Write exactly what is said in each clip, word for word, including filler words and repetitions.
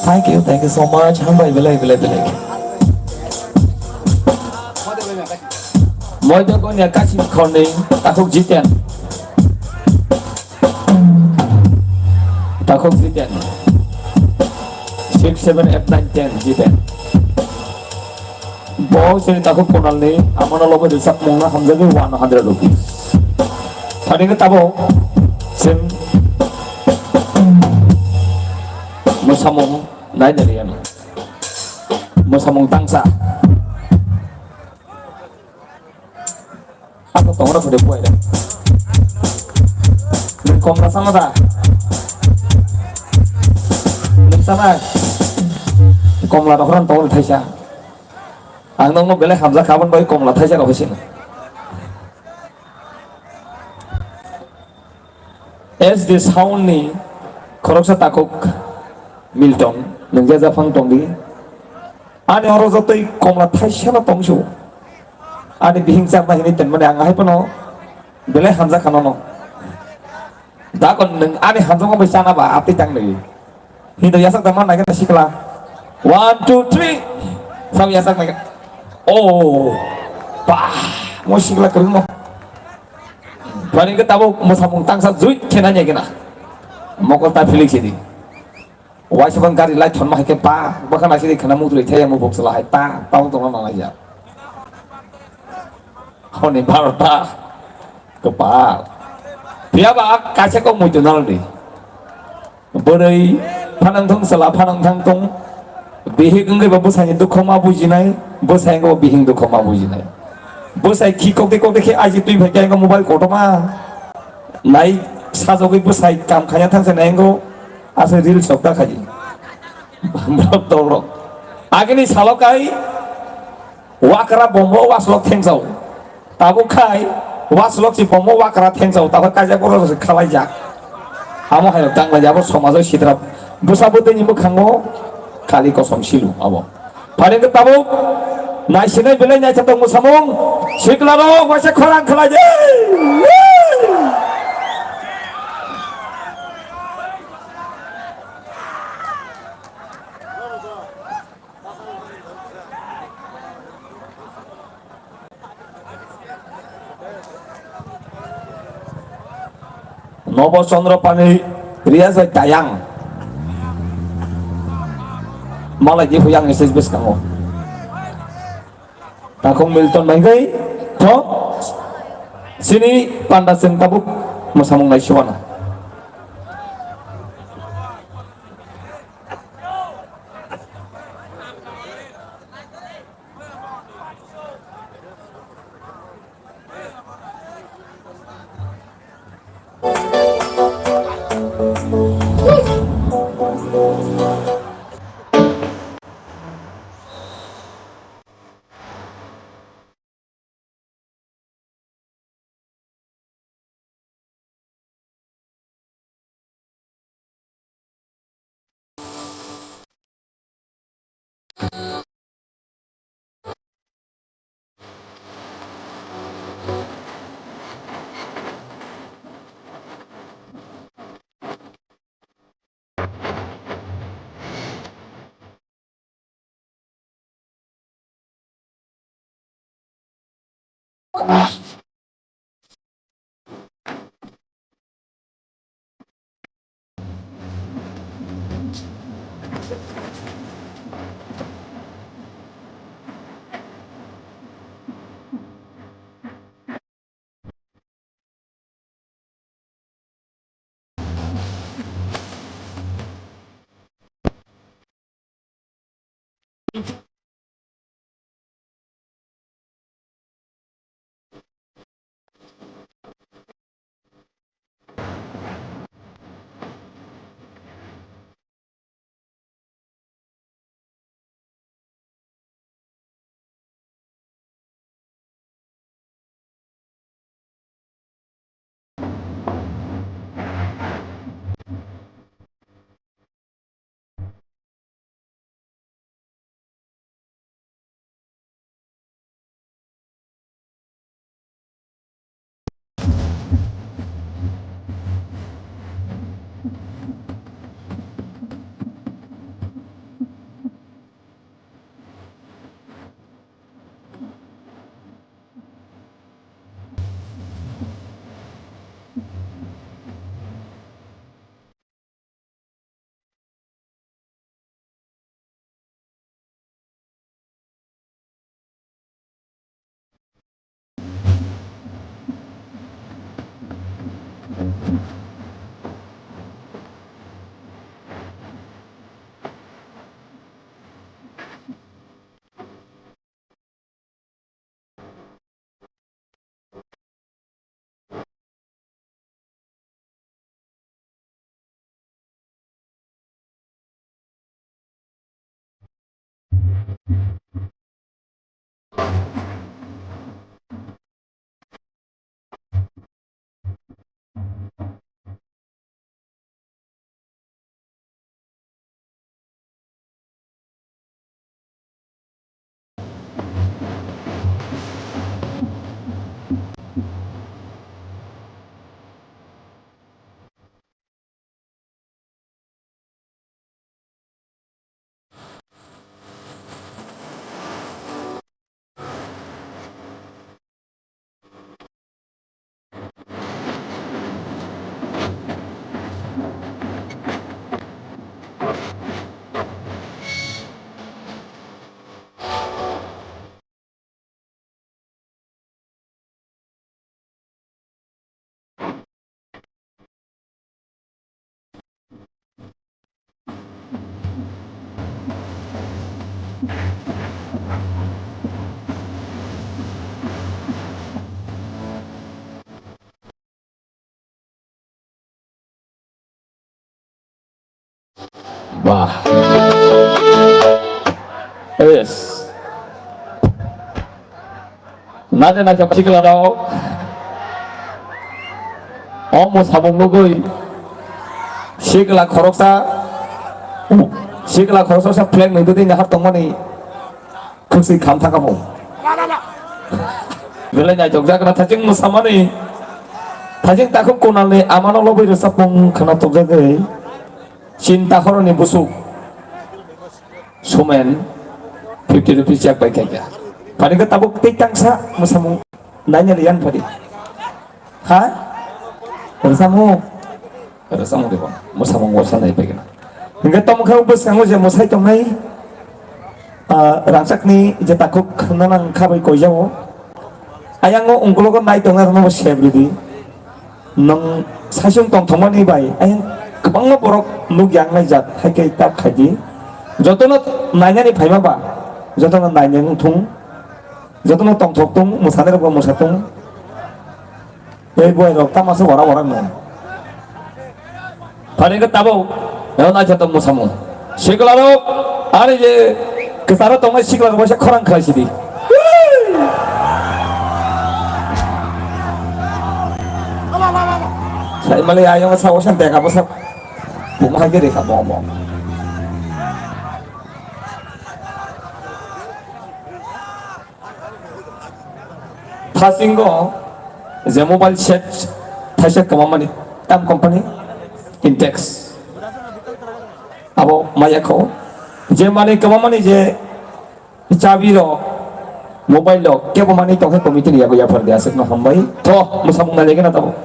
Thank you, thank you so much. Hambai belai, belai, belai. Moido Gonia Kasim Khorni, Takhuk Jiten. Takhuk Jiten. Six, seven, eight, nine, ten, Jiten. Bo sini Takhuk Kunalni, amano lobo rijak mungna hamjagwi one hundred rupees. Thani khe tabo, sim, mwsamung, nai nari ano. Mwsamung tangsa. Ako tongra kore buai da. Nwng komla sama da. Nwng sana. Komla rok ran tongra thaisa. Ang nokno belai hamjak kha, aboni bagwi komla thaisa rok sini. S D Sound ni khoroksa takhuk Milton, nwng je japhang tongdi. Ani oro jotoi komla thaisano tongsu. Ani bihing charna hini tenmani ang hai phano belai hamjak kha nono. Dakon nwng ani hamjakma bai chana ba atwi tang nai. Hindu yasak da man nai khe sikla. One, two, three. Sam yasak nai. Oh. Bah. Mo sikla kwrwngno. Bani khe tabuk mwsamung tangsa juit khe nanya khe na. Mokol ta philik sidi. Waisa bang gari lai thonma hai khe ba, bwkha nai sidi khana mukdri thaya mubuk sala hai ta, tamo tongna nanai ya. Honi barota. Kwpal. Phiya ba kaisa kok muitu naldi. Bwrwi phanang thung, chwla phanang thang thung. Bihik wngwi bo bwsaini dukho ma bujinai, bwsai wngwi bo bihik dukho ma bujinai. Bwsai khi kokde kokde khe aji twi phai khe mobile kotorma nai sajagwi bwsai kam khaina thangsa nai wngwi aswk reels rok ta khaji. Borok tolrok. Agini salo kai wakra bombo waslok thengsao. Tabuk khai, waslok si bomo wakra thengsao, tabuk kaijak borok se khalaijak. Amo hai tanglai abo somajo sitra bwsa bwtwi ni mwkhango kali kosom silu abo. Phani khe tabuk naisinai belai naithotok mwsamung sikla rok waisa khorang khlai di. Nobo Chandra Pani, Riyaz bai Tayang. Malai di huyang message bwskango. Takhuk Milton bai gai to sini panda sing tabuk mwsamung lai suana. Bah. Yes. Nade na khe sikla rok. Omo sabung nugui. Sikla khoroksa. Sikla khoroksa sa flag nungdudi nahar tongmani. Khwswi kham thangkha bo. Belai naithokjak na thajing mwsamani. Thajing takhuk kunalni amano lobwi rwchapmung khna tokjagwi. Chinta horoni busuk. Sumen fifty rupees chek bai khaikha. Phani khe tabuk tei tangsa mwsamung naina liyan phadi. Ha? Rwchapmung. Rwchapmung dibo. Mwsamung wasa nai paikha. Hingke tamo khe bwskango je mwsai tongnai, ah, rangchakni je takhuk khna nang kha bai koijao. Ayang o ungkulogo nai tongnai rokno bo sep rwdi. Nwng saichung tongthokmani bai ayang kwbangma borok nuk yang nai jat hai khe tap khaidi. Jotono nainani phaima ba, jotono nainani wngthung, jotono tongthok tung, mwsanai rok bo mwsa tung. Ei boi rok tamo se wara wara no. Phani khe tabuk, eo naithotok mwsamung. Sikla rok, ani je kwcharo tongnai sikla rok waisa khorang khlai sidi. Sai mali ayong sa waisa dega bwsa. Buma hai khe rekha bo bo. Thasingo je mobile set thaisa kwmamani tam company Intex. Abo maya kho je mani kwmamani je chabi rok Mobile rok kebo manwi tongkhe committee ni yago yaphar di, aswkno hambai. Tho, mwsamung nailaigwna tabuk.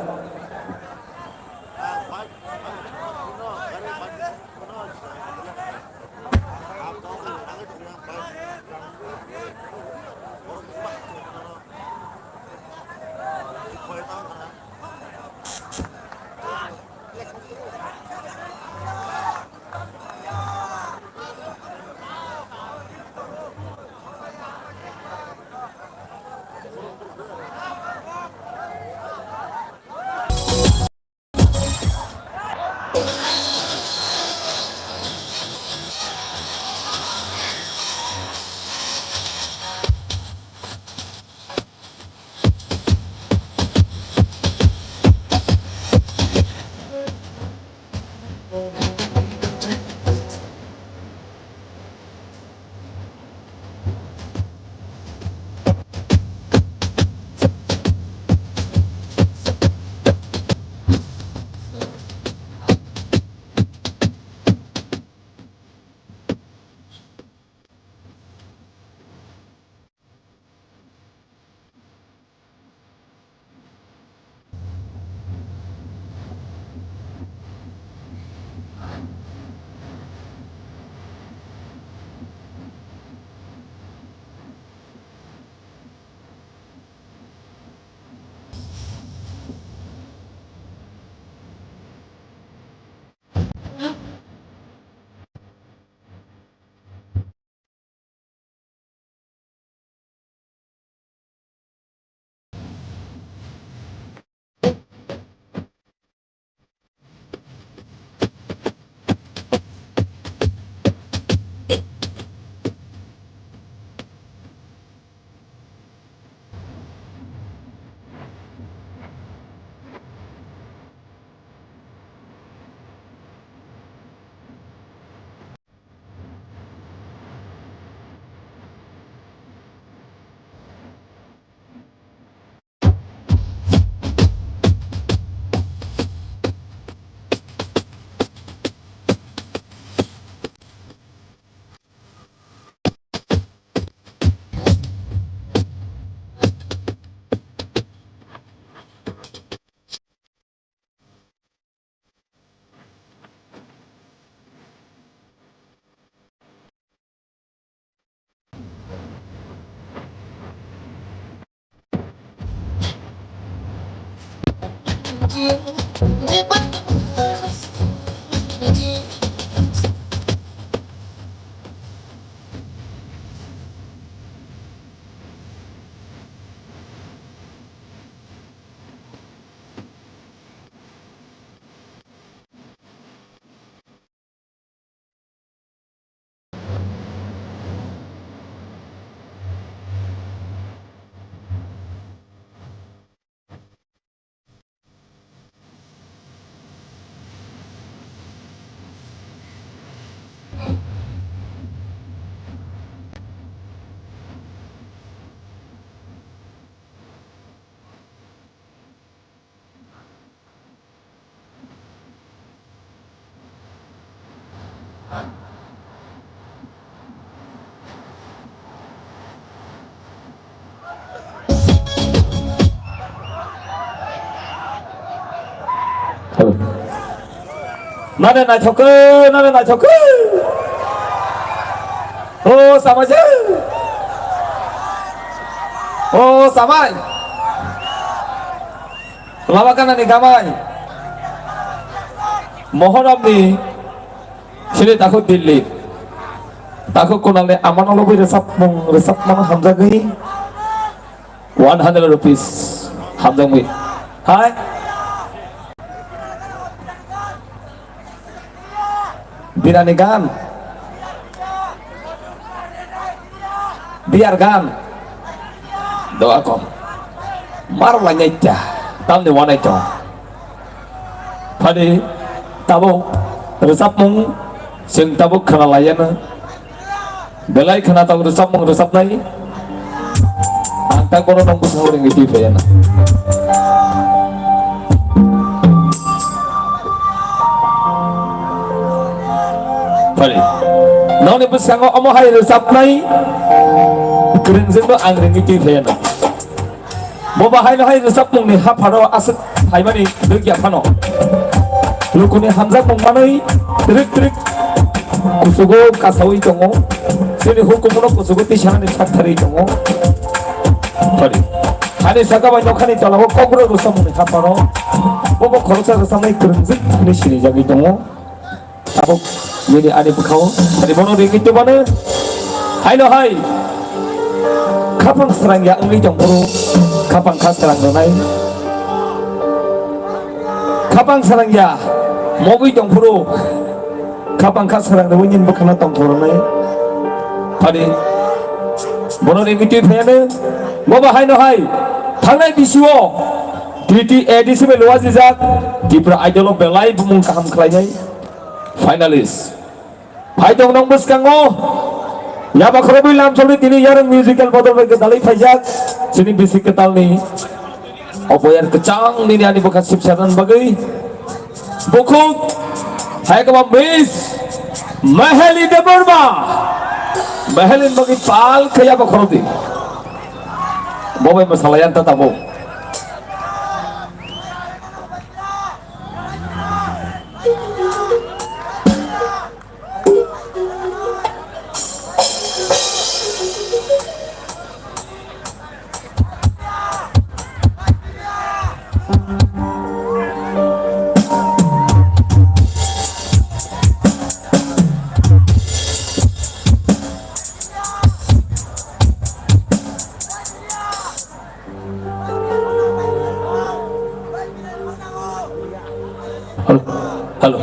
Nare naithok khe, nare naithok khe. O samai je. O samai. Lama kana ni gamai. Mohoram ni sini takhuk Delhi. Takhuk Kunal ni amano lobwi resap mung resap mano hamjagwi. One hundred rupees hamjakmui. Hai. Birani gan. Biyar gan. Doa kom. Mar wanya ita. Tamni wanai to. Phadi tabuk resap mung sing tabuk khana layana. Belai khwna tabuk rwchapmung rwchapnai. Ang tak bono nung bwskango ringwi twi phaiyana. Phari. Nokni bwskango omo hai rwchapnai. Kwrwngjwkno ang ringwi twi phaiano. Bo bahaino hai rwchapmungni hapharo aswk phaimani rwkya phano. Lukuni hamjakmung manwi trik trik kuchugo kasaui tongo. Chini hukumono kuchugo tisanani saktharwi tongo. Sorry. Hani saka bai nokhani tolao kokborok rwchapmungni hapharo. Bobo khoroksa rwchapnai kwrwngjwk hinwi sinijagwi tongo. Tabuk nini ani bwkhao sari bono ringwi tubano. Haino hai khapang srangya wngwi tongphuru khapang kha srang rwnai. Khapang srangya mogwi tongphuru khapang kha srang rwwi nini bwkhano tongthok rwnai. Phani bono ringwi twi phaiano. Bobo haino hai thangnai bisio T T A D C bai luajijak Tripura Idol o belai bumung kaham khlainai. Finalist. Phaitong nong bwskango. Yaba khorobwi lamcholi tini yarwng musical bodol bai gwdalwi phaijak. Chini bisi kwtalni opoyar kwchang nini ani bwkha sipsarnani bagwi. Bukhuk hai kwma Miss Maheli Debbarma. Maheli bagwi pal khe yaba khorobwi. Bobai mwsalaiyan ta tabuk. Hello. Hello.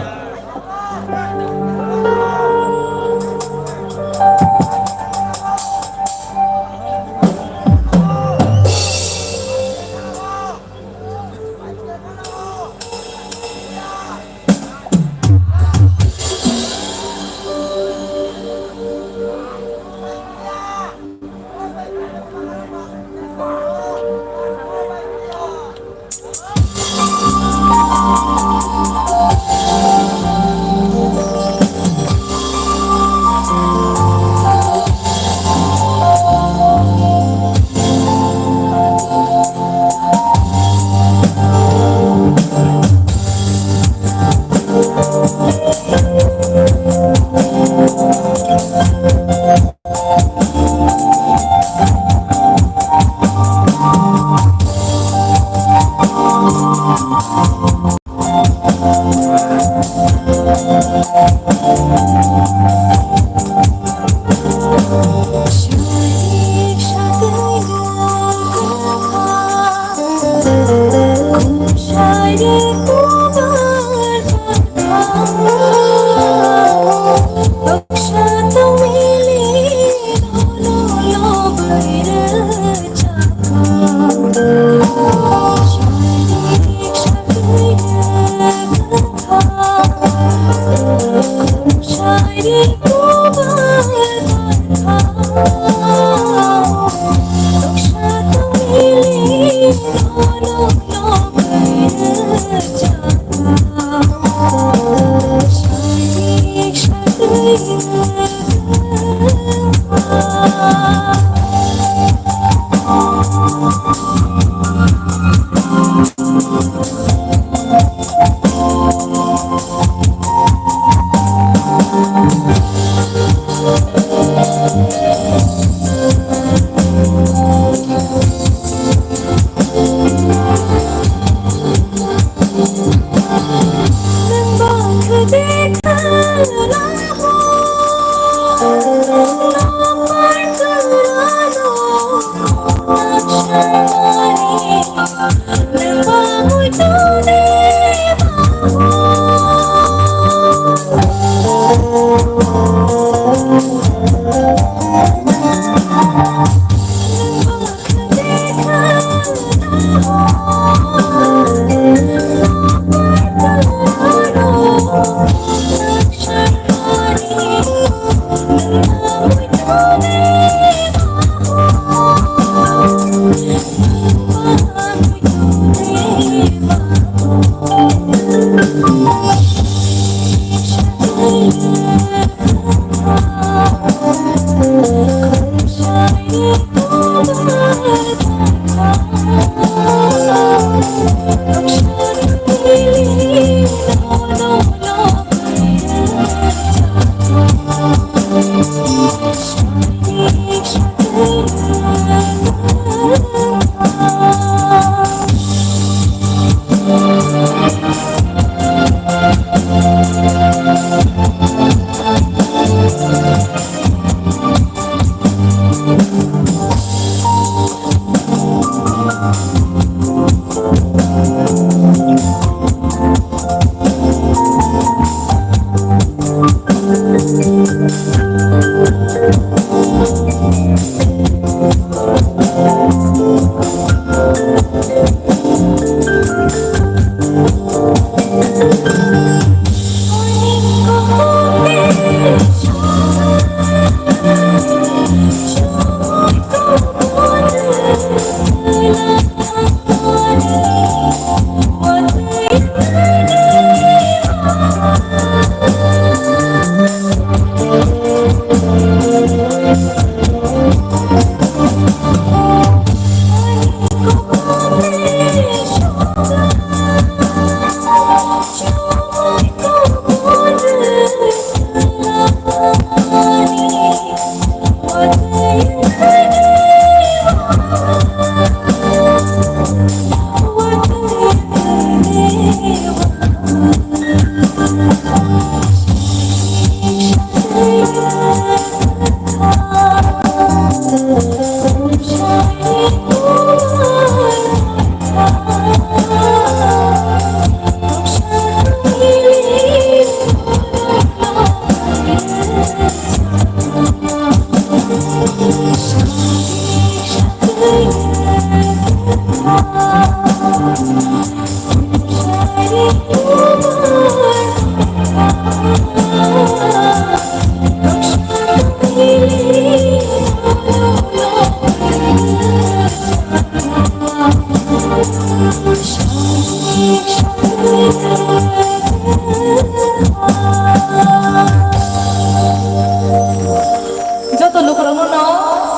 Joto lukurokno no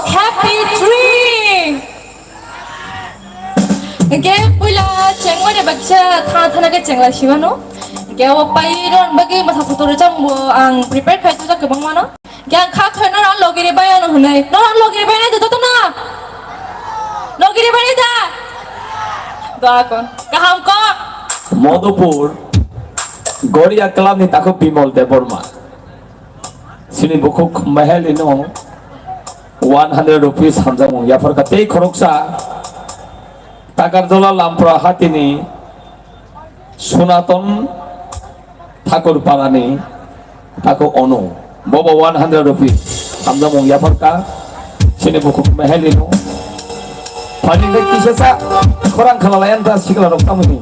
happy tree. Hingke puila chengmani baksa thana thana ke chengla simano. Hingke o pai ron bagi masa sotor chang bo ang prepare khai tujak kebang mano. Hingke ang kha khai no ran logiri bai ano hwnai. No ran logiri bai nai do to na. Logiri bai nai da. Doa kon. Kaham ko. Madhupur Goria Club ni takhuk Bimal Debbarma. Chini bukhuk Meheli no one hundred rupees hamjakmung yapharkha tei khoroksa Takarjala Lampra hatini Sunaton Thakur parani takhuk Onu bobo one hundred rupees hamjakmung yapharkha. Chini bukhuk Meheli no. Phani khe kisa sa khorang khala lai anta sikla rok tamoni.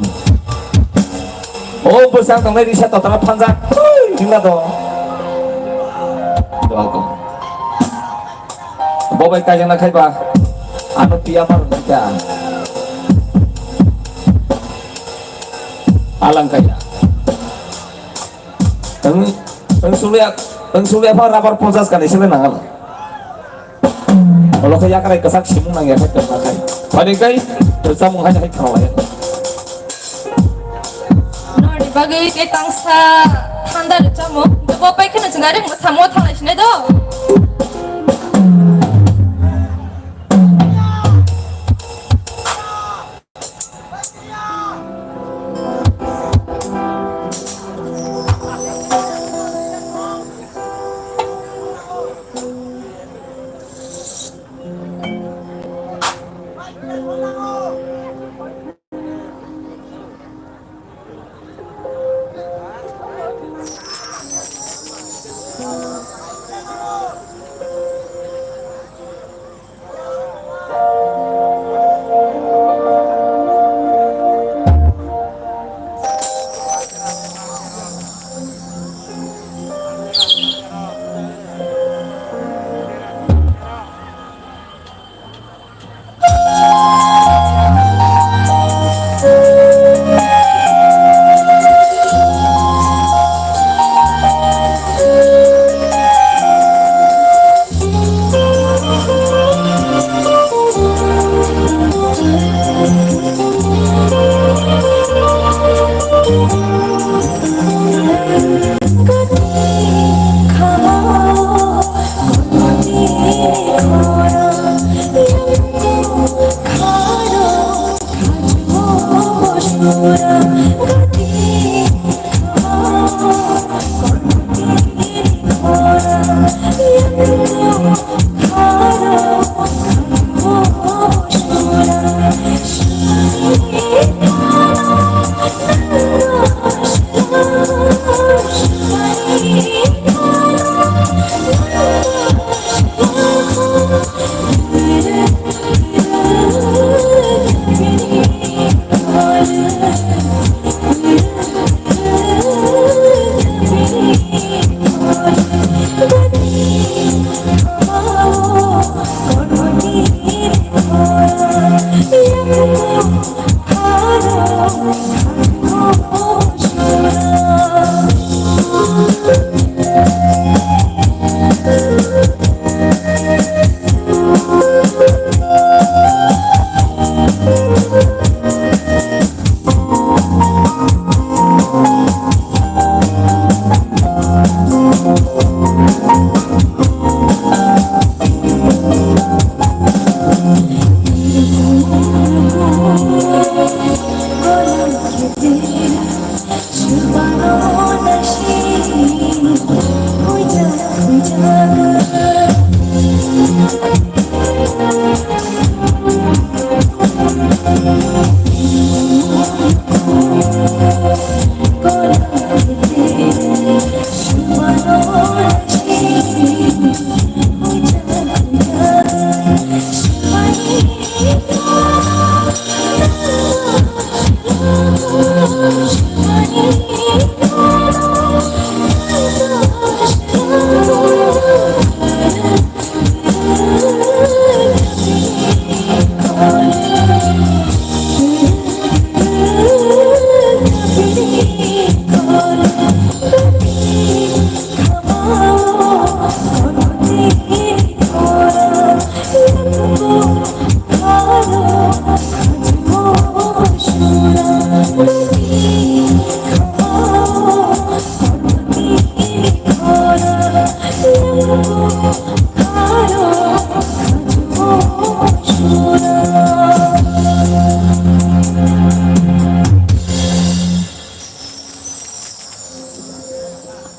O bwsang tongnai risa totara phanjak. Hui, himla do. Doa ko. Bo bai kaijakna khai ba. Ano tiya mar nita. Alang kaya. Ang, ang sulia, ang sulia pa rabar ponchas kani sila nangal. Olo khe yakrai kwchak simung nang ya khe tongma khai. Phani kai, chamung hai hai khawai. Noni bagwi tei tangsa thanda rwchamo. Bo pai kheno chwng direct mwsamo thanglai sinai do.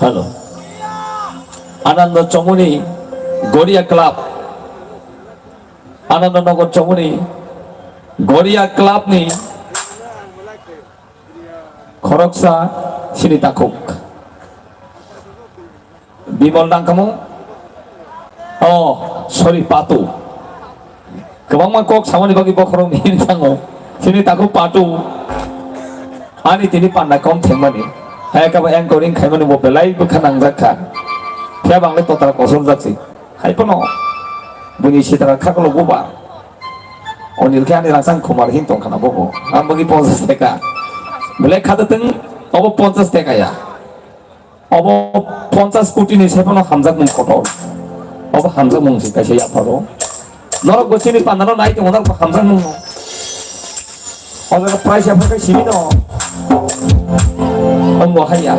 Hello. Anando Chomuni Goria Club. Anando Nagar Chomuni Goria Club ni khoroksa sini takhuk. Bimol nangkamo? Oh, sorry, Patu. Kwbangma kok samani bagwi bokhorok ni hinwi thango. Sini takhuk Patu. Ani tini panda kom thengmani. Hai kabo anchoring khaimani bo belai bwkha nangjak kha. Phiya bangla totra kosor jak si. Hai pono. Buni sitra khaklo buba. Onil khe ani rangsang khumar hin tong khana bobo. Ang bagwi ponchas teka. Belai khada teng obo ponchas teka ya. Obo ponchas koti ni sai phano hamjakmung kotor. Obo hamjakmung se kaisa yapharo. Norok bo chini pandano nai tongo norok bo hamjakmung no. O jaga price yaphar kai simi no. Omo haya.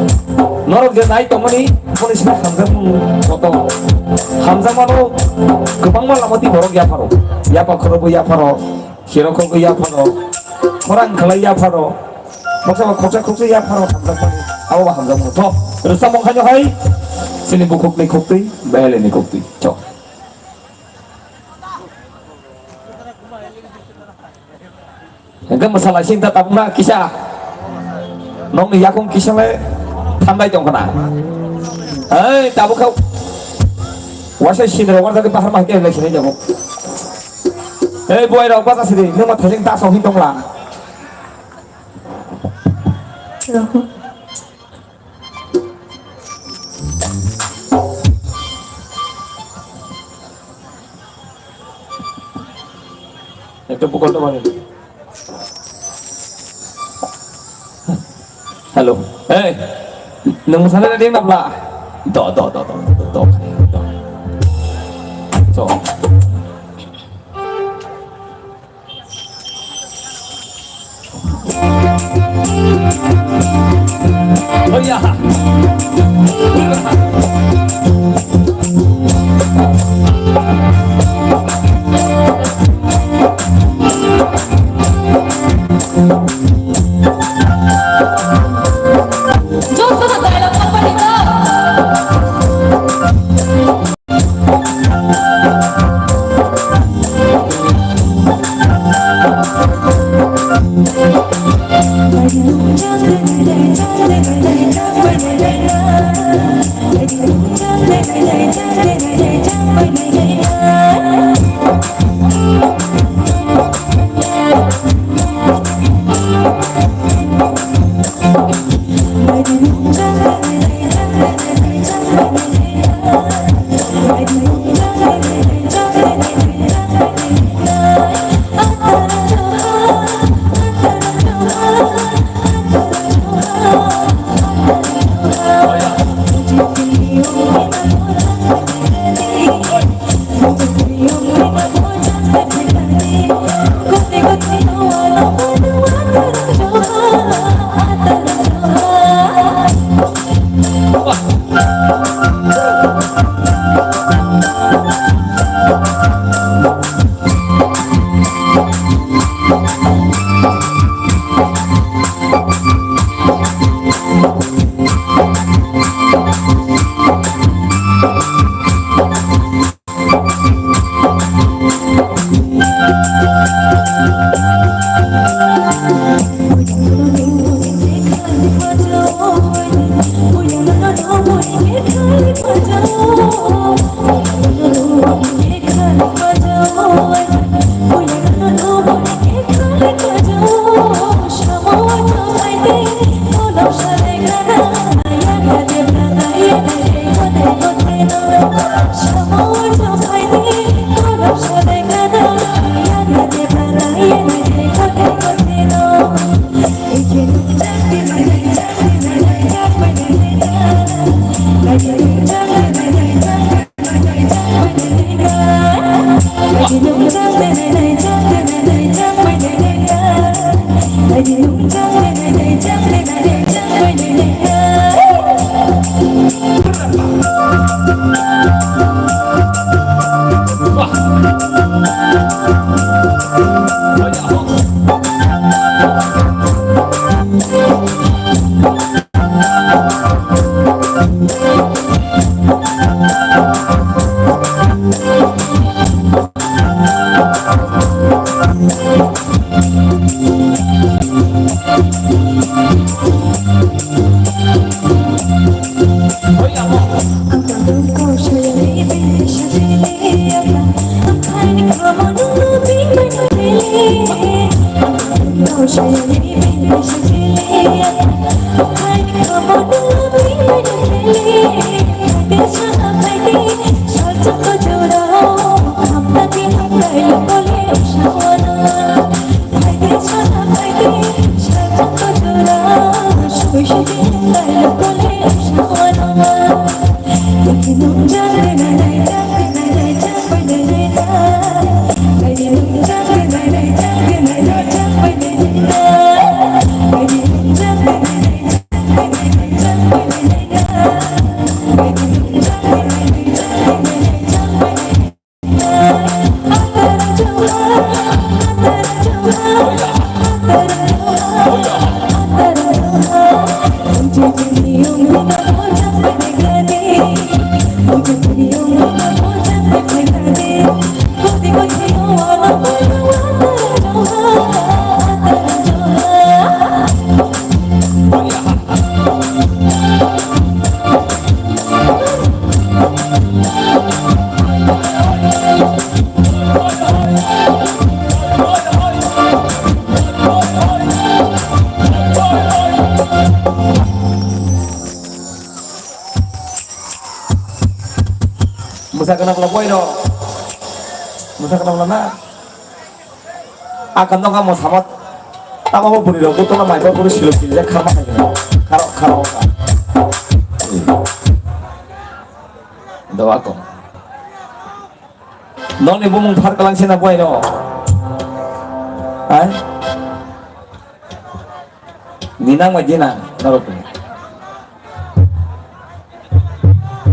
Norok je nai tongmani boni simi hamjakmung kotor. Hamjakmano kwbangma lama twi borok yapharo. Yapha khoro bo yapharo. Sirok kok ya phano, khorang khlai ya phano, khoksa ba khoksa khoksa ya phano hamjak mani, abo ba hamjak mani. Tho, rwchapmung khaino hai, chini bukhuk ni khuktwi, beleni khuktwi. Tho. Hingke mwsala sing ta tabuk na kisa. Nokni yakung kisa le thambai tong khna. Ei, tabuk kha. Waisa sinre warjak bahar ma hingke lai sinai jago. Ei, buai rok bacha sidi, nung ma thajeng ta song hin tong la. Ekta bukol to mani. Hello. Hey. Nung sana na ding napla. Do, do, do, do, do, do. So. Sakana bla boy no. Musa kana bla na. Akan dong kamu samat. Tama bo buri rok buto na mai bo buri silok kinjak khama hai kena. Kharo kharo ka. Doa ko. Noni bumung phar kalang sina boy no. Hai. Ninang ma jinang, narok ni.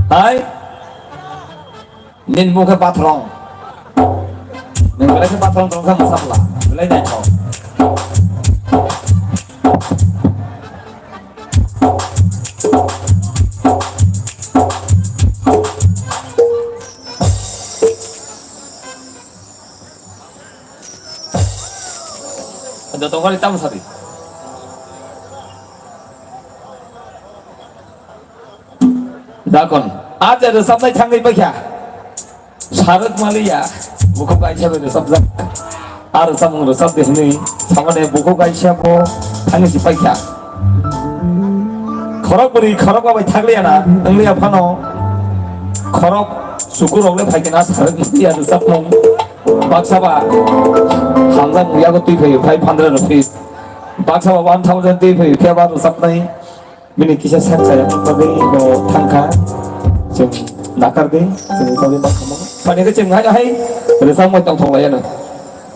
Hai. Nin bukhe pathrong. Nin belai khe pathrong tong kha masakla. Belai nai thok. Joto gari tam sari. Dakon, aja rwchapnai thangwi paikha. Saruk maliya, bukhuk kaisa bai rwchapjak. Ar samung rwchap de hwnwi, samane bukhuk kaisa bo thangwi si paikha. Khorok bwrwi khorok bai thagliya na, wngliya phano. Khorok sukur rok le phaikhe na saruk maliya rwchapmung. Baksa ba hamjak yago twi phai five hundred rupees. Baksa ba one thousand twi phai khe ba rwchapnai. Bini kisa sak chaya bagwi bo thangkha. Chwng nakar di, chwng bagwi baksa mo. Pani khe chwng hai hai. Rwchap moi tong thong lai ano.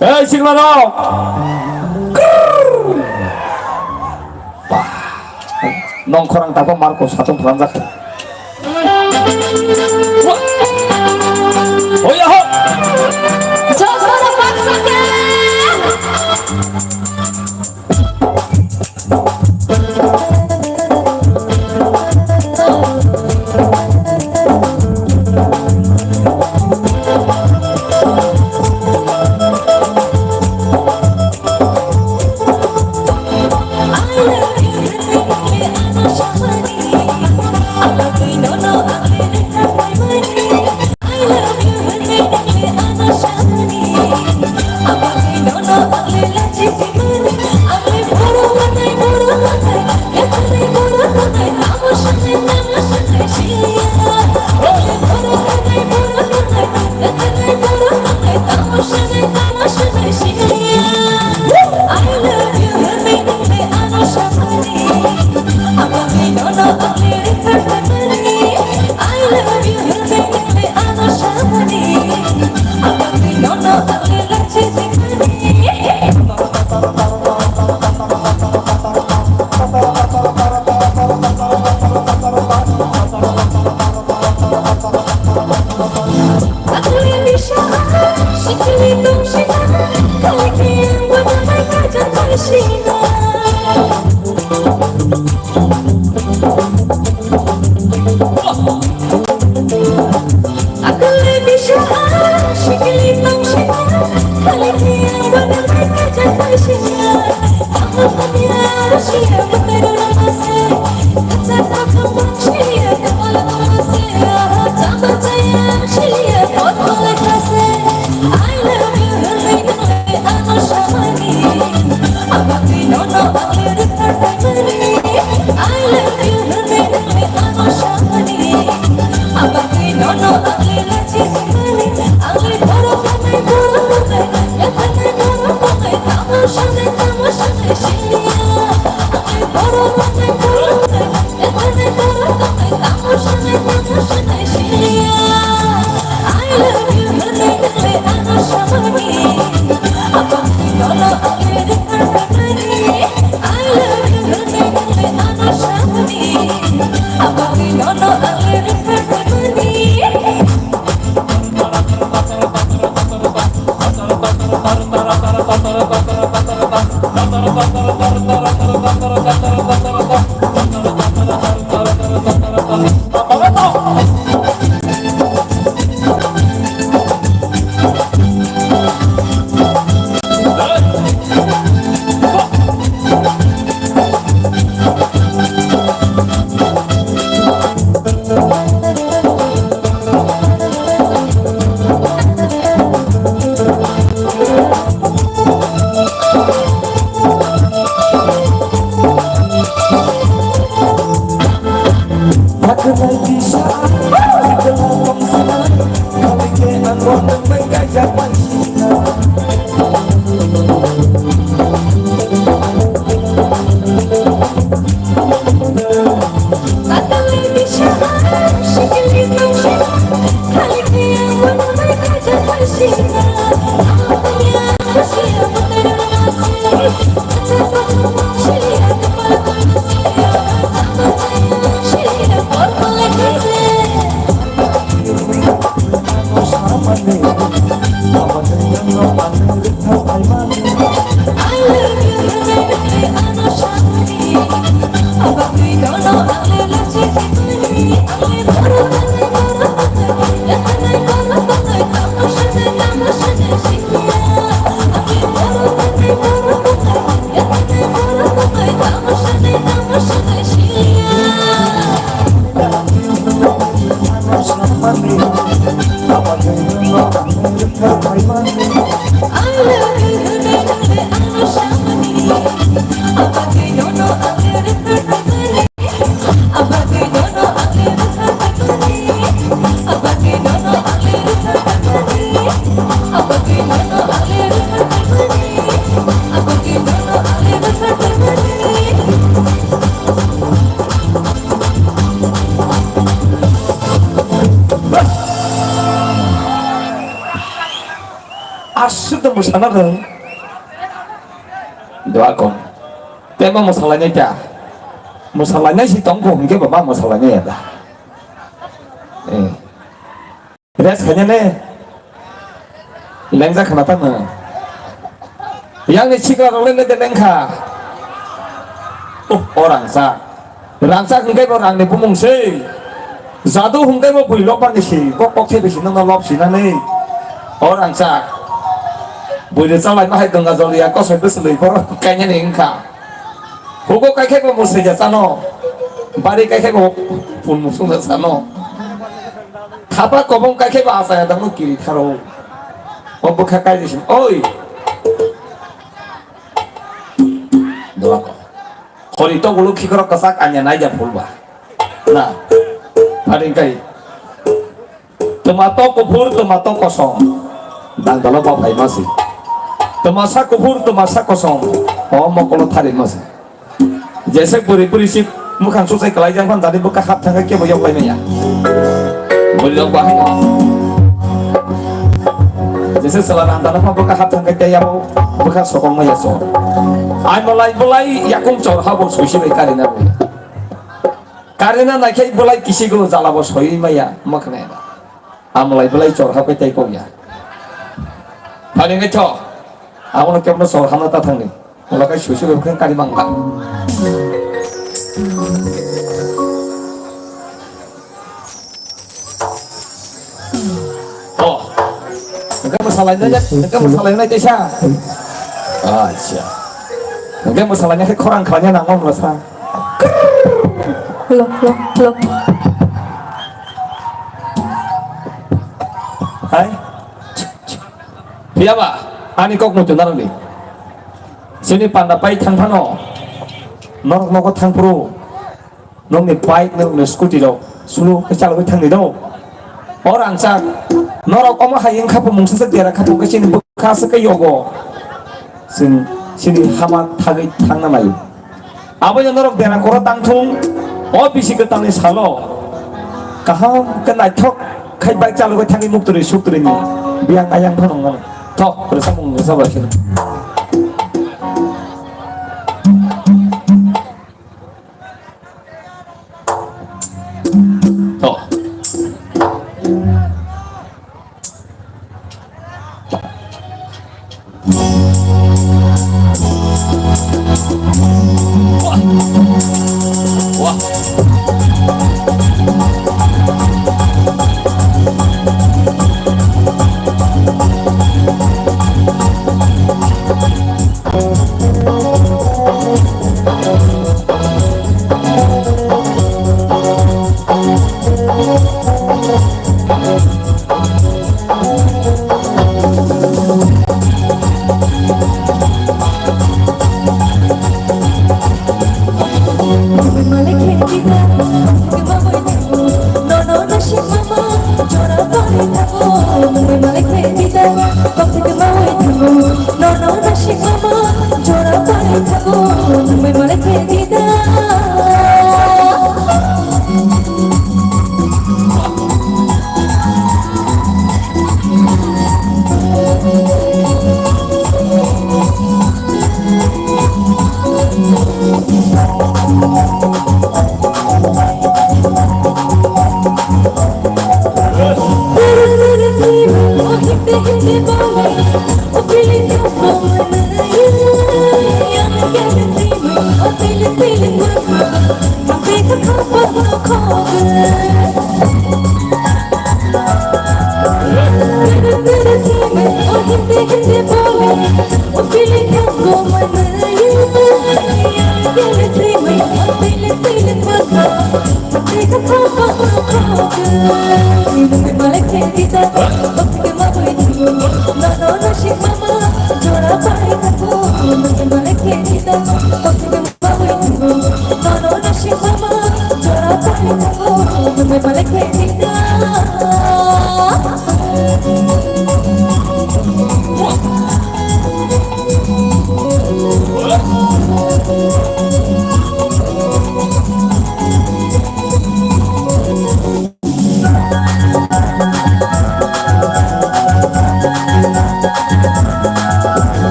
Ei, sikla rok! Bah! Nongkhorang tapa marko satung phalangjak. Oya ho! Jotono baksa khe! Aswk da mwsana rwng. Dua kon. Tei ma mwsalainai ta. Mwsalainai si tong kho hwnkhe ba ma mwsalainai ya da. Eh. Rest khaina ne. Lengjak khna ta no. Yang ni sikla rok le le de lengkha. Oh, orang sa. Rangchak hwnkhe bo rangni bumung se. Jadu hwnkhe bo bwrwi lokbar ni se. Bo kok thai bisi nono lob sinani. O rangchak. Bwrwi chalai ma hai Ganga Joliya kosoi bwswlwi borok kainani wngkha. Hugo kaikhai bo mwsai ja chano. Bari kaikhai bo pun musung ja chano. Thapa kobong kaikhai bo achaya dangno kiri tharo. O bwkha kaijising. Oi. Dua ko. Hori to bulu khikrok kwchak anya naija phul ba. Na. Pharing kai. Twma to kuphur, twma to kosom. Dangdalo ba phaima si. Twma sa kuphur, twma sa kosom. O mokolo tharima si. Jese bwrwi bwrwi si mukhang suchai kwlai jang phan jadi bwkha hap thangkhe kebo yok pai maya. Bwrwi rok bahai no. Jese sala rang dana phan bwkha hap thangkhe tei yabo bwkha sokong maya so. Ai malai bulai yakung chor habo suisi bai karina bai. Karina naikhai bulai kisigo jala bo soi maya makhnai. Amlai belai chor hapkhe tei kok ya. Thani wngkhe tho. Abono kebono chor hamna ta thangni. Ulo kai suisu bai bwkhwng kari mangla. Oh. Engke masalai nai, engke masalai nai teisa. Acha. Engke masalai nai khorang khlanya nangma masa. Hello, hello, hello. Hai. Phiya ba, ani kok muchung narwkdi. Chini panda pai thang phano, norok nogo thang phuru, nokni bike, nokni scooty rok, sulu khe chalogwi thangdi do. O rangchak, norok omo hai wngkha bo mungsa se dera kha tongkhe chini bwkha se khe yogo. Chwng chini hama thagwi thangna naio. Abono norok dera koro tangthung, o bisi kwtalni salo kaham khe naithok khai bike chalogwi thangwi muktwrwi suktwrwini biyang ayang phano wngmano. Thok, rwchapmung rwchapba sino. Thok.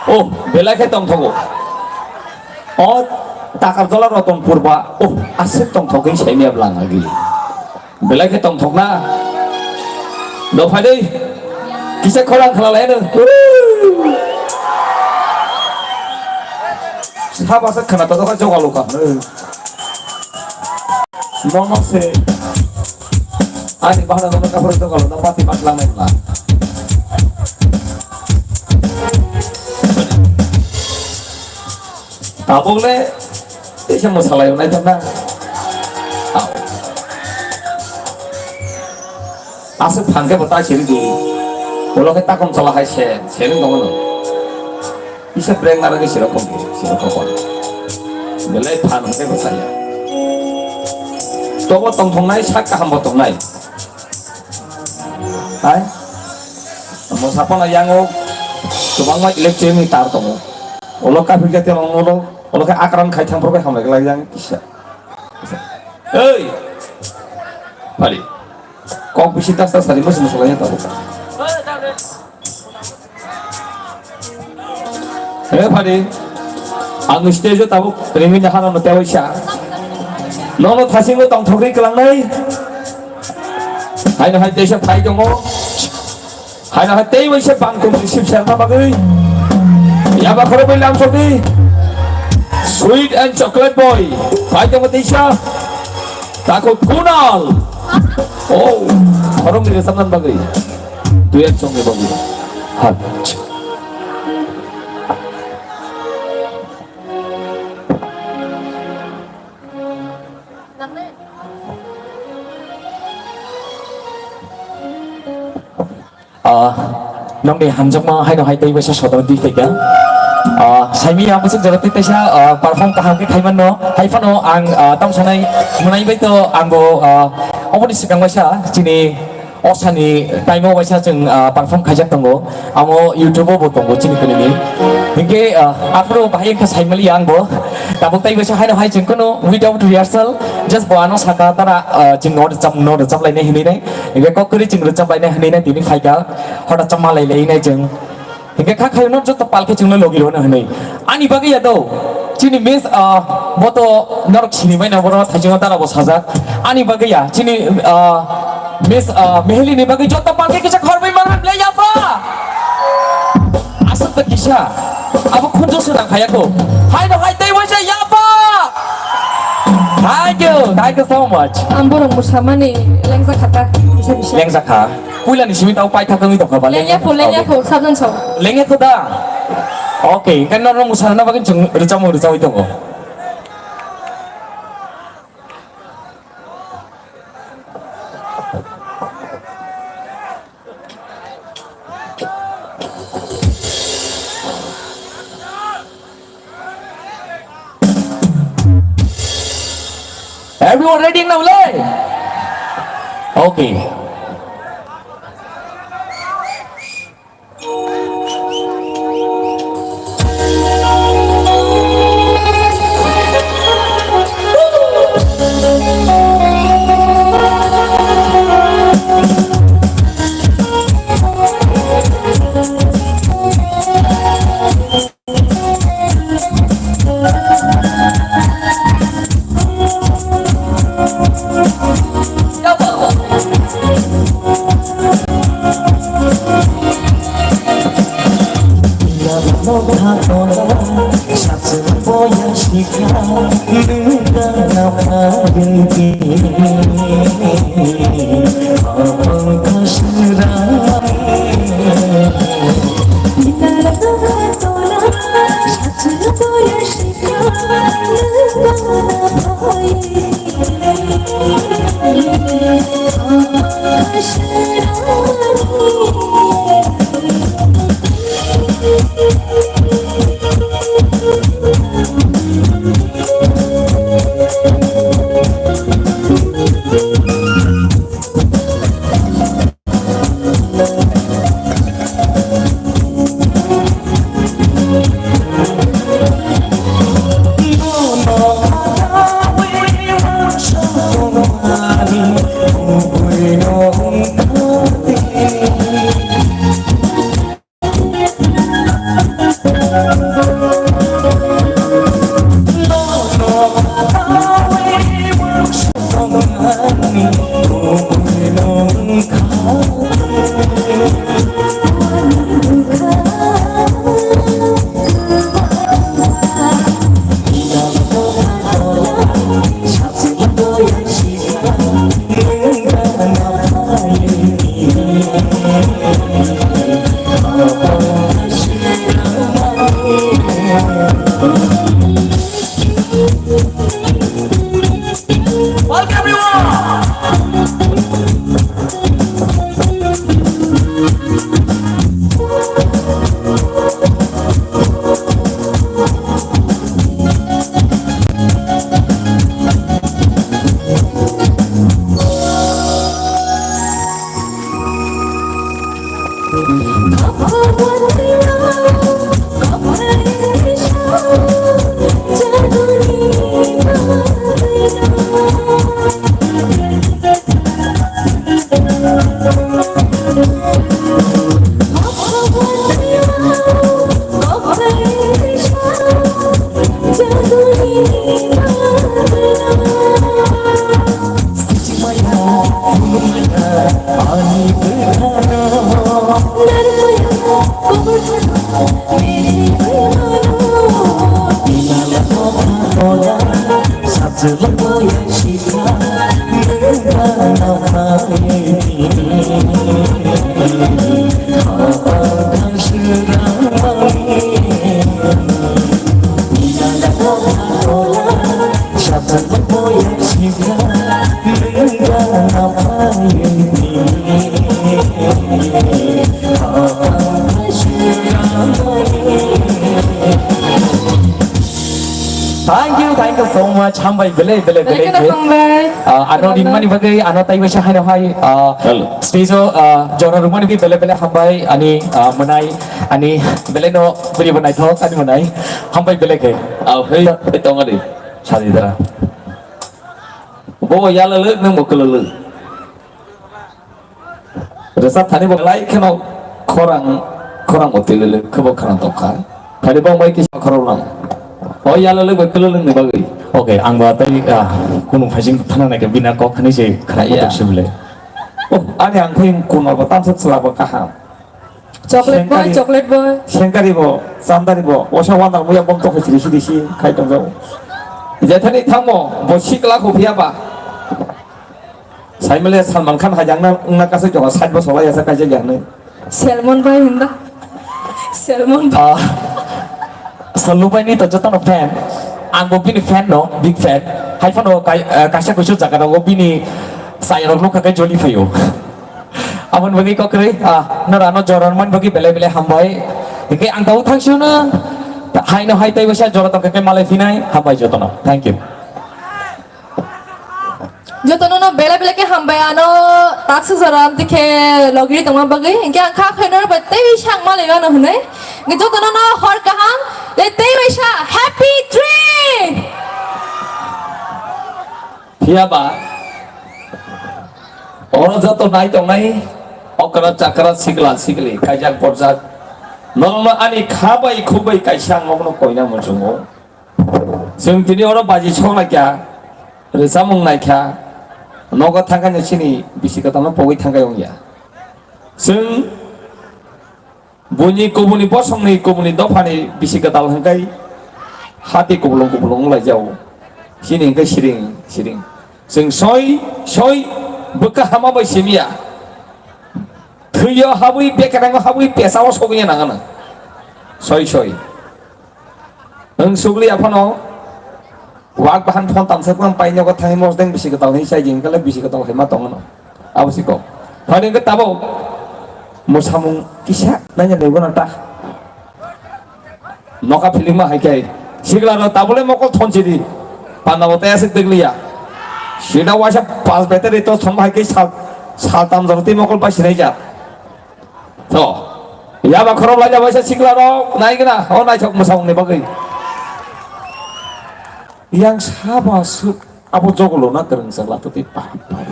Oh, belai khe tongthogo. O Takarjala Ratanpur ba, oh, aswk tongthok khe saimya bwlang agi. Belai khe tongthok na. Dophai dei. Kisa khorang khwna lai no. Sa basa khwna to kha joga luka. Nono se. Ani bahana nono kaphar joga luka pati mat lang nai. Tabuk le, tei se mwsalai rwnai tong na. Aswk phang khe bo ta siri di. Ulo khe takhum chwla hai se, se wng tongo no. Kisa breng naro khe sirok kong, sirok kong. Belai phan khe bo saya. Tobo tongthok nai, sak kaham bo tong nai. Hai? Mo sapana yango kwbangma electric ni tar tongo. Ulo kaphik jati rong ulo, ulo khe akran khai thang phuru khe hamlai glai yang kisa. Ei! Pari. Kok bisi tas tas sari musi musi lai tabuk. He Pari. Ang stage o tabuk ringwi nahana no tewisa. Nono thasingo tongthokri kwlangnai. Haino hai teisa phai tongo. Haino hai tei waisa bangkung receive serna bagwi. Yaba khoro bai lam sokdi. Sweet and chocolate boy. Phai tongo teisa. Tako Kunal. Oh, khoroknwi rwchapna bagwi. Duet song ni bagwi. Ha. Ah, nokni hamjakma haino hai tei waisa sodor di phaikha. Ah, saimi ang bwswk jora tei teisa, ah, perform kaham khe khai manno. Hai phano ang, ah, tamo sanai mwnai bai to ang bo, ah, oboni swkang waisa chini osani time o waisa chwng, ah, perform khaijak tongo. Amo YouTube o bo tongo chini kwnwi ni. Hinkhe, ah, aphuru bahai wngkha saimali ang bo. Tabuk tei waisa haino hai chwng kunu without rehearsal, just bo ano saka tara, ah, chwng no rwchap, no rwchap lainai hinwi nai. Hinkhe kok kwrwi chwng rwchap lainai hinwi nai tini phaikha. Hota chama lai lai nai chwng. Hinkhe kha khayo no joto pal khe chwngno logi rwna hinwi. Ani bagwi ya do. Chini Miss, ah, boto norok sini bai na, bono thaichungo dara bo sajak. Ani bagwi ya, chini, ah, Miss, ah, Meheli ni bagwi joto palki kisa khorbai manwi le yapa. Aswk ta kisa. Abo khunju swnam khaya ko. Hai no hai tei waisa yapa. Thank you, thank you so much. Ang borok musamani lengsa khata, bisa bisa. Lengsa kha. Puila ni simi tau pai thak wngwi tongkha ba. Lengya phu, lengya phu, sabjan so. Lengya kho da. Okay, kan norok musarna bagwi chwng rwchapmung rwchawi tongo. Everyone ready now, le? Okay. Welcome everyone. Thank you, thank you so much. Hambai belai, belai, belai, belai khe. Hambai. Ah, ano rinmani bagwi, ano taibo se haino hai, ah, hello, stage o, ah, jora rwmani bagwi belai, belai hambai ani, ah, mwnai, ani belai no bwrwi bo naithok ani mwnai. Hambai belai khe. Au, hei, hei, tongari. Sadi dara. Bo yala lwk, nang bo kwlwk lwk. Rwchap thani bo lai kheno khorang, khorang bo twilwlwk, khe bo khorang tongkha. Thani bo bai kisa khorang lang. O yalo le bai kwlwng ni bagwi. Okay, ang ba tei, ah, kunu phaising thana nai khe bina kok khani se khana Ya. kotok se bole. Oh, ani ang khe kun ba tamsa chwla ba kaham. Chocolate boy, Sengkari. Chocolate boy. Sengkari bo, Chandari bo, osa wana muya bom to khachiri sidi si khai tong jao. Jethani thangmo, bo sikla khu phiya ba. Saimale Salman Khan hajang na, na kasai jong side bo solai asa kaisa jang nai. Salmon bai hinda. Salmon bai. Ah, Sallu bai ni to joto no fan. Ang bo bini fan no, big fan. Hai phano kai, eh, kaisa kuisu jaga rogo bini sai rok nukha kai joli phayo. Abon bagi kok kri, ah, nara no joron man bagi bele bele hambai. Ike ang tau thang sio na. Hai no hai tai wasa jora to kai malai phinai, hambai joto no. Thank you. Jotono no bela bela khe hambai ano taksa jora amtwi khe logiri tongma bagwi. Hinkhe ang kha khaino bai tei sak ma laiba no hwnwi. Hinkhe jotono no hor kaham le tei bai sa happy trip. Phiya ba oro joto nai tongnai okra chakra sikla sikli kaijak borjak norokno ani kha bai khuk bai kaisa ang nokno koina muchungo. Chwng tini oro baji sok naikha, rwchapmung naikha, nogo thangkha ni chini bisi kwtalno pogwi thangkha wngya. Chwng buini kubuni bosongni kubuni dophani bisi kwtal hwnkhe hati kublung kublung wnglaijao. Chini hwnkhe siring siring. Chwng soi soi bwkha hama bai simiya. Thwiyo habwi bekerango habwi pesao sogwi nangano. Soi soi. Nwng sugli aphano wak bahan phone tamsa phone pai nogo thangwi mosdeng bisi kwtal hinwi chai jing kale bisi kwtal hai ma tongo no. Abo si kok. Phani hwnkhe tabuk mwsamung kisa nanya naibo na ta. Noka philingma hai khe sikla no tabule mokol thon sidi. Panda bo tei aswk dwgliya. Sida waisa pas battery to thon hai khe sal sal tam jor tei mokol bai sinai jak. To, yaba khorok laina baisa sikla rok, nai gana, o naithok mwsamung ni bagwi. Yang sabo aswk, abo jogolo na kwrwng chwla to tei pa, pa.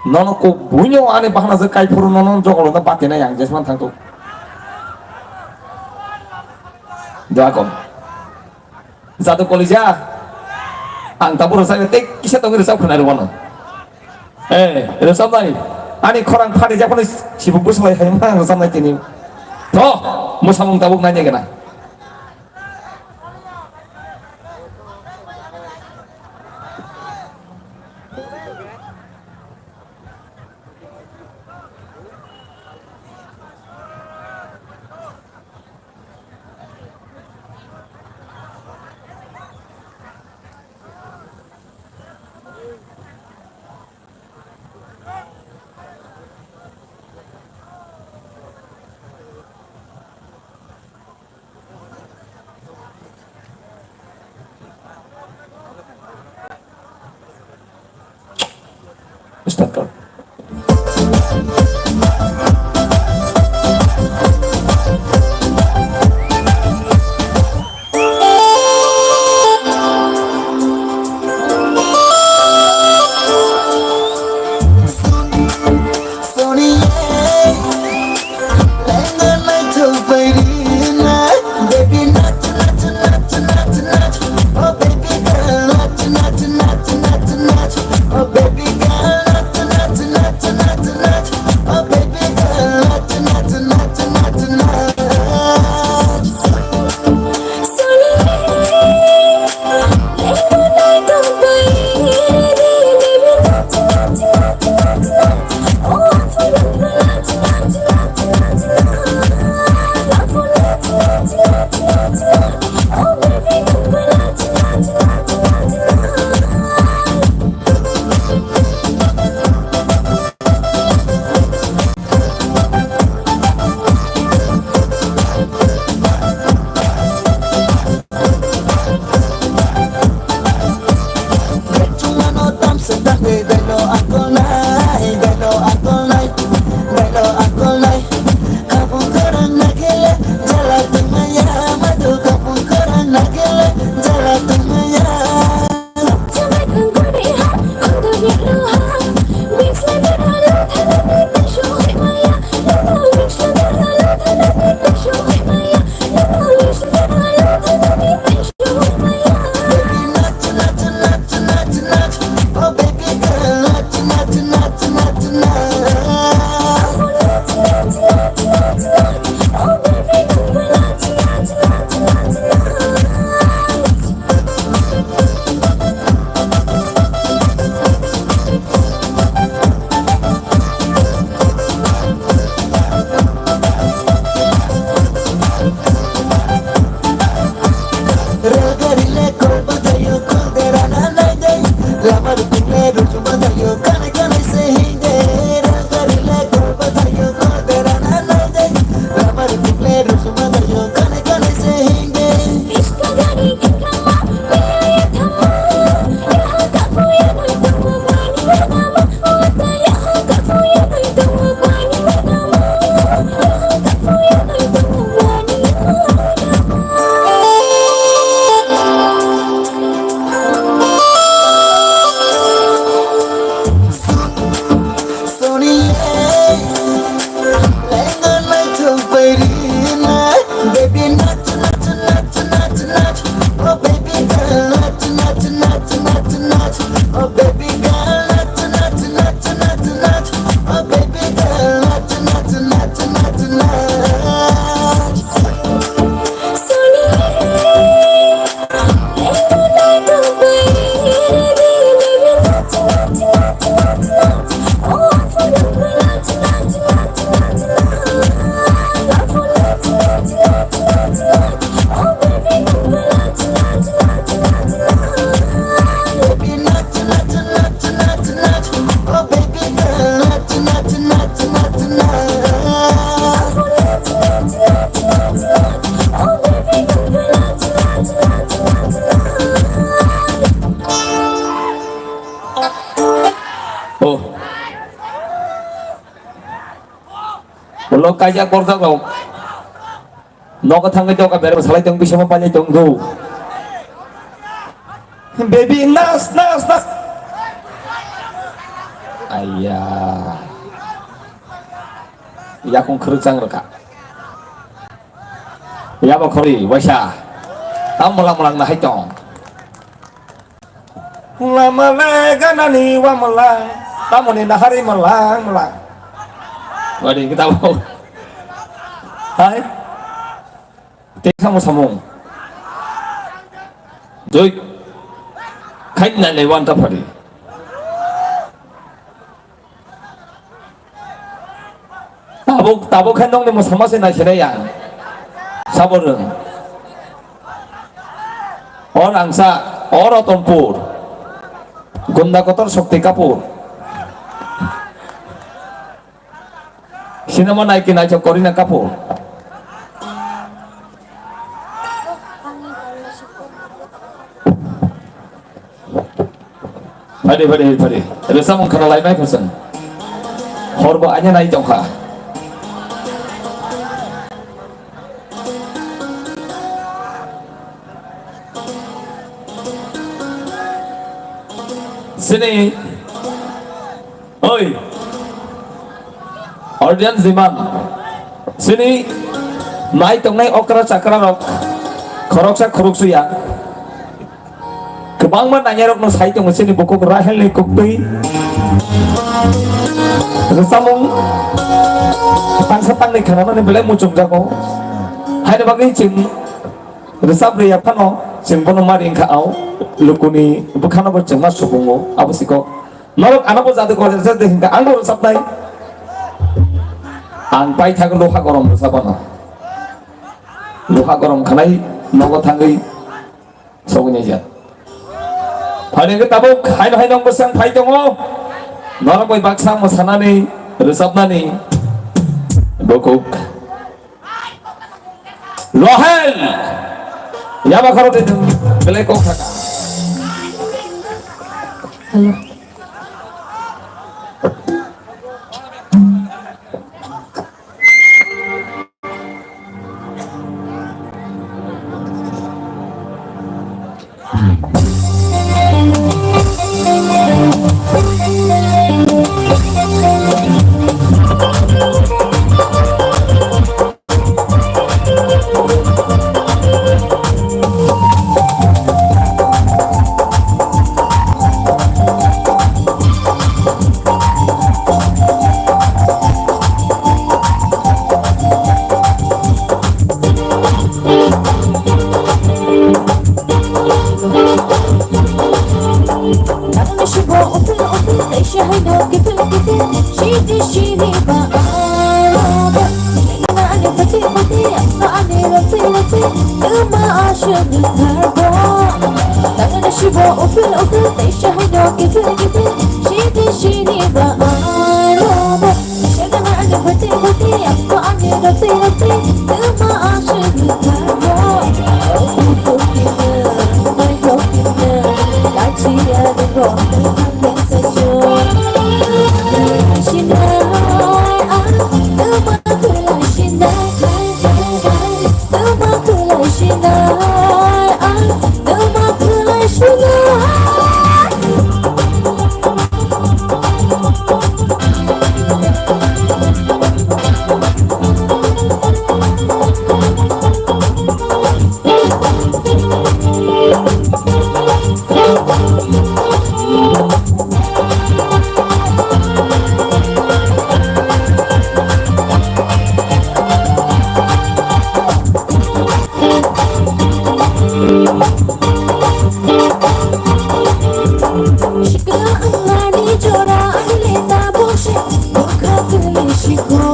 Nono ko buino ani bahana je kai phuru nono jogolo na bati na yang jesman thang to. Doa kom. Jadu kolija. Ang tabuk rwchapya tei kisa tongwi rwchap khwnai rwmano. Eh, rwchapnai. Ani khorang phari japhano sibuk bwswlai hai ma rwchapnai tini. To, mwsamung tabuk naina gana. Start kar. Oh. Ulo kaijak borjak rok. Nogo thangwi doga berma salai tong, bisingma pailai tong do. Baby, nas, nas, nas. Aiya. Yakung khuruk chang rwkha. Yabo khori, waisa. Tam mwlang mwlang nahai tong. Lama le ganani wa mwlang, tamoni nahari mwlang mwlang. Wadi kita mau. Hai. Tei samung samung. Joi. Khaina le wan ta phari. Tabuk, tabuk khe nokni mwsama se naisinai ya. Sabo rwng. O Rangsa, o Rotonpur. Gunda Kotor Shakti Kapoor. Sinama naiki naisok Kareena Kapoor. Phari, phari, phari. Rwchapmung khna lai mai khosong. Horbo aina nai tongkha. Sini. Oi. Audience demand. Sini nai tongnai okra chakra rok khoroksa khoroksuya kwbangma nainai rokno sai tongo sini bukhuk Rahel ni kuktwi. Rwchapmung tangsa tangni khanamani belai muchungjago. Haini bagwi chwng rwchap rwya phano chwng bono mari wngkha, ao lukuni bwkhano bo chwngma subungo abo siko. Norok ano bo jadu gorjak de hinka ang bo rwchapnai. Ang paithak Luha Gorom rwchapano. Luha Gorom khanai nogo thangwi sogwi naijak. Phani hwnkhe tabuk haino haino bwsang phai tongo. Norok bai baksa mwsanani rwchapnani bukhuk. Rohel! Yaba khoro tei belai kok thaka. Hello. Tuma aswk ni tharbo. Tangani sibo ufil ufil, teisa haino kifil kifil. Sidi sini ba aro bo. Shagana ani bati bati, apko ani roti roti. Tuma aswk ni tharbo. Oku kokina, mai kokina. Kachi ani bo, mai kokina sajo. Sina, ah, tuma kula sina. Sikla wngmani jora ang le tabuk se bwkha kwlwi sikho.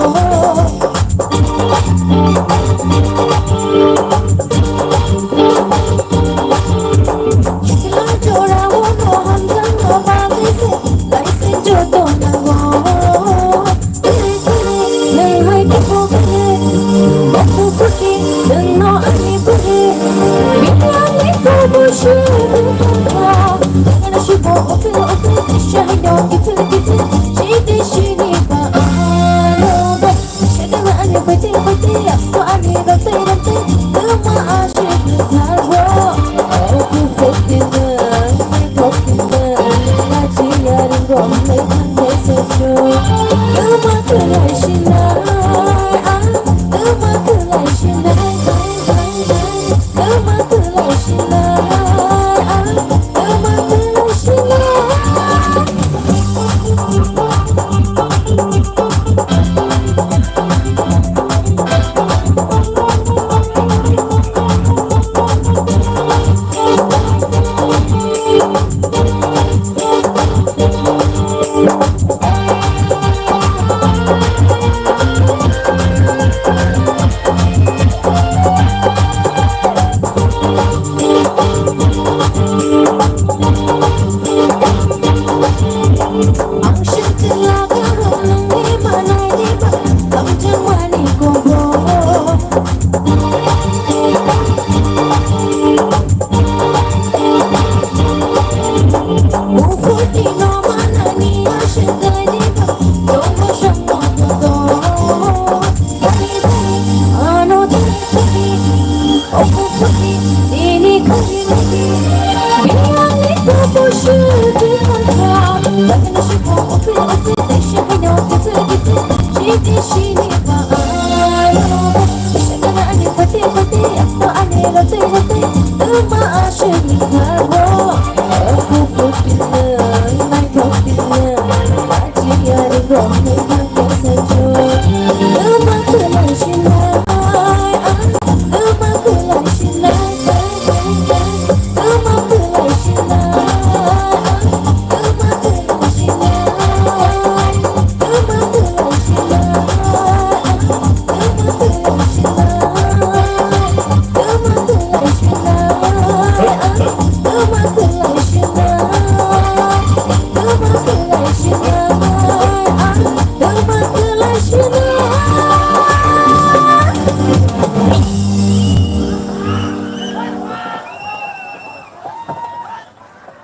Sikla jora o no hamjak no bagwi se laising joto nango. Nwng hai khe bo khe, bokhu khuti, nwngno ani bwrwi. Bini ani kobo se bwkha. Nwngno sibo ofil ofil, kisa haino kifil kifil. Sidi sini ba aro ba. Sedana ani phaite phaite, yakko ani rate rate. Tuma aswk ni tharbo. Oku phaite nwng, mai thok nwng. Kachi yaring rok nwng.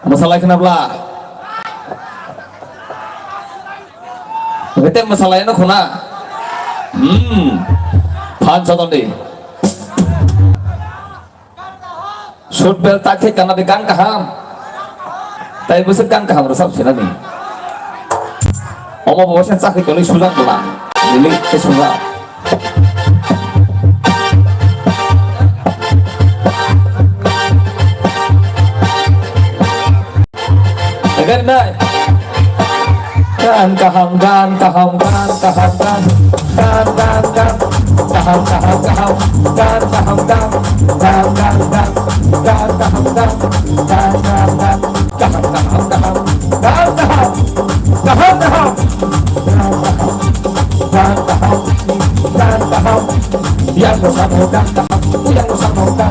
Mwsalai khna bla. Bete mwsalai no khna. Hmm. Phan chodon di. Sut bel tak thik kana di gan kaham. Tai bwswk gan kaham rwchap sinani. Omo bo sen chakri toni sujak bla. Nini ke sujak. Agar nai. Gan kaham, gan kaham, gan kaham, gan. Gan, gan, gan. Kaham, kaham, kaham. Gan kaham, gan. Gan, gan, gan. Gan kaham, gan. Gan, gan, gan. Kaham, kaham, kaham. Gan kaham. Kaham, kaham. Gan kaham. Gan kaham. Gan kaham. Yang no samo gan kaham. Yang no samo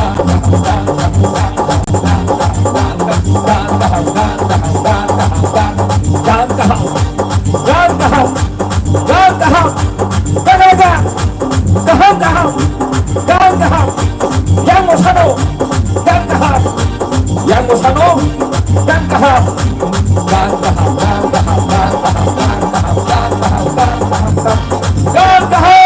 Gan kaham, gan kaham, gan kaham, gan kaham, gan kaham, gan kaham, gan kaham, gan kaham, gan kaham, gan kaham, gan kaham, yang mosano, gan kaham, yang mosano, gan kaham, gan kaham, gan kaham, gan kaham, gan kaham, gan kaham, gan kaham, gan kaham.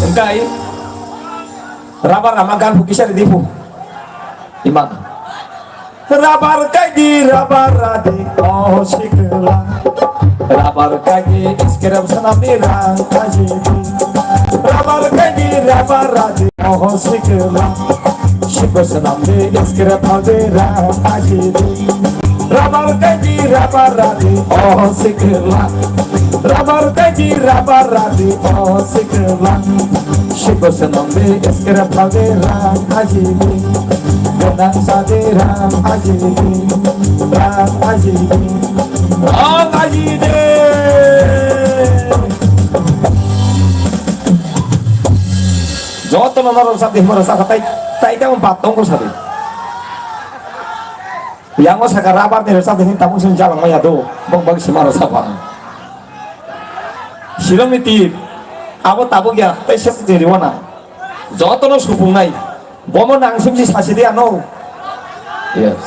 Engkai rabar ama gan phu kisa ridi phu. Iman. Rabar kaidi, rabar radi, oh sikla. Rabar kaidi, iskere bwsano ni rang kaidi. Rabar kaidi, rabar radi, oh sikla. Sikla sanam de, iskere phalde rang kaidi. Rabar kaidi, rabar radi, oh sikla. Rabar kaidi, rabar radi, oh sikla. Sikla sanam de, iskere phalde rang kaidi. Ganang sade rang ajini, rang ajini, rang ajini. Joto no norok sadi, moro saka tai, tai tamo bat tongko sadi. Yango saka rabar ni sadi hin tamung sin jalang maya do, bong bong si moro sapa. Silong ni tip, abo tabuk ya, tai ses ni riwana. Joto no supung nai. Bomo nang simsi sasi de ano. Yes.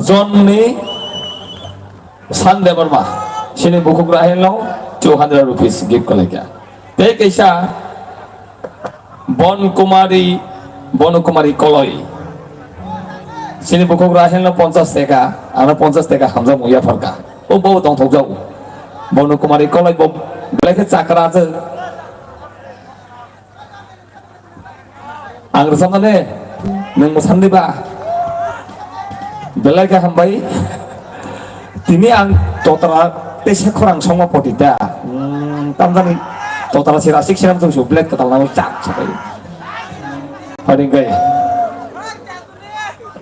Jonni San Debbarma, sini bukhuk Rahel no two hundred rupees gift kalaikha. Tei kaisa Bon Kumari, Bon Kumari Koloi, sini bukhuk Rahel no ponchas teka, ano ponchas teka hamjak muya pharka. O bo tongthok jago. Bon Kumari Koloi bo belai khe chakra je. Ang rwchapnani nwng mwsandi ba? Belai khe hambai. Tini ang totra teisa khorang songma poti ta. Hmm, tamjani totra si rasik sinam tong su black kwtal nang chak sabai. Pharing kai.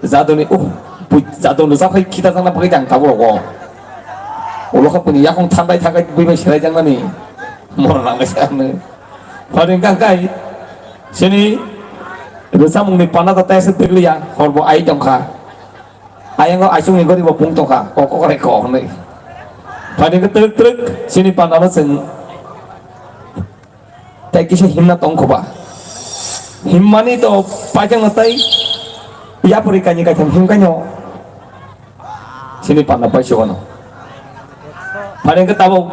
Jadoni, uh, bui jadon rwchap khai khita jakna bagwi tang tabuk rogo. Ulo kha buni yakung thandai thakai bui bai serai jaknani. Mora nang lai sakni. Pharing kang kai. Sini rwchapmungni panda to tesa twkliya, horbo ai tongkha. Ayango aisukni goribo pung tongkha, kok kok rai kok hwnwi. Pharing khe twrwk twrwk sini pandano chwng tei kisa himna tongkhoba. Himmani to paithakno tei yapri kaini kaitham himkhaino. Sini panna paisugano. Pharing khe tabuk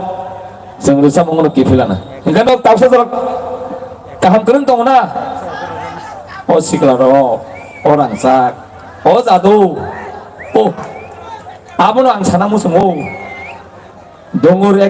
chwng rwchapmungno kiphilana. Hingkhe nok tabsa jorok kaham kwrwng tongna. O sikla rok, o rangchak, o jadu, o abono ang sana muchungo. Dongo re